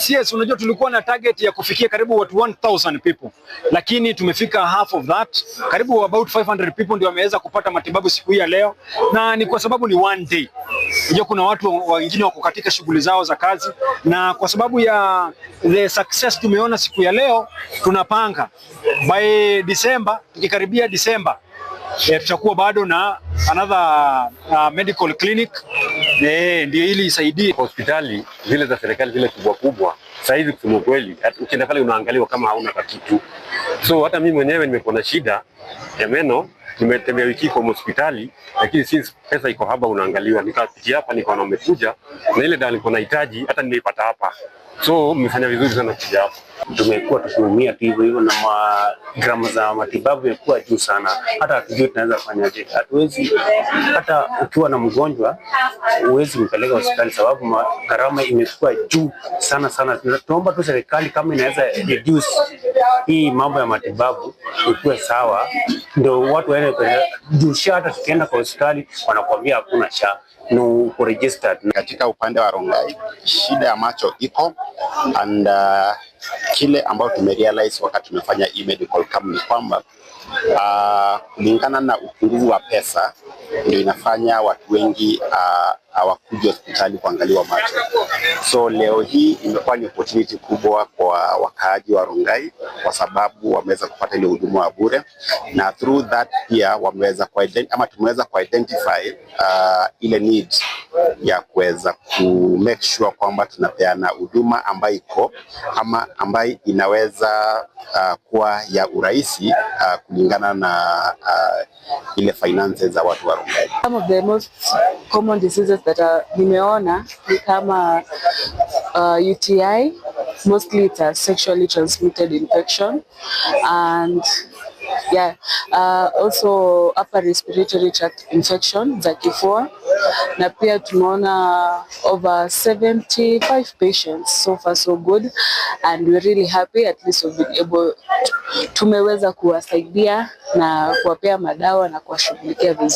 Yes, unajua tulikuwa na target ya kufikia karibu watu 1000 people, lakini tumefika half of that. Karibu about 500 people ndio wameweza kupata matibabu siku hii ya leo, na ni kwa sababu ni one day. Unajua kuna watu wengine wako katika shughuli zao za kazi, na kwa sababu ya the success tumeona siku ya leo, tunapanga by December, tukikaribia December tutakuwa bado na another medical clinic ndio ili isaidie hospitali zile za serikali zile kubwa kubwa. Sasa hivi kusema kweli, ukienda pale unaangaliwa kama hauna kitu. So hata mimi mwenyewe nimekuwa na shida ya meno, nimetembea wiki kwa hospitali, lakini since pesa iko haba, unaangaliwa. Nikapitia hapa nikaona umekuja na ile dawa nilikuwa nahitaji, hata nimeipata hapa. So mmefanya vizuri sana kuja hapa. Tumekuwa tukiumia tu hivyo hivyo na gharama za matibabu yakuwa juu sana, hata hatujui tunaweza fanyaje. Hatuwezi, hata ukiwa na mgonjwa huwezi mpeleka hospitali sababu gharama imekuwa juu sana sana. Tunaomba tu serikali kama inaweza reduce hii mambo ya matibabu ikuwe sawa, ndio watu waende juu SHA. Hata tukienda kwa hospitali wanakuambia hakuna SHA no uko registered. Katika upande wa Rongai shida ya macho iko and kile ambayo tumerealize wakati tumefanya hii medical camp ni kwamba kulingana na upungufu wa pesa ndio inafanya watu wengi hawakuji hospitali kuangaliwa macho. So leo hii imekuwa ni opportunity kubwa kwa wakaaji wa Rongai kwa sababu wameweza kupata ile huduma ya bure, na through that pia wameweza ama tumeweza kuidentify ile need ya kuweza ku make sure kwamba tunapeana huduma ambayo iko ama ambayo inaweza kuwa ya urahisi kulingana na ile finances za watu wa Rongai. Some of the most common diseases that are nimeona ni kama UTI, mostly it's a sexually transmitted infection, and yeah, also upper respiratory tract infection za kifua, na pia tumeona over 75 patients. So far so good, and we're really happy at least we've been able, tumeweza kuwasaidia na kuwapea madawa na kuwashughulikia vizuri.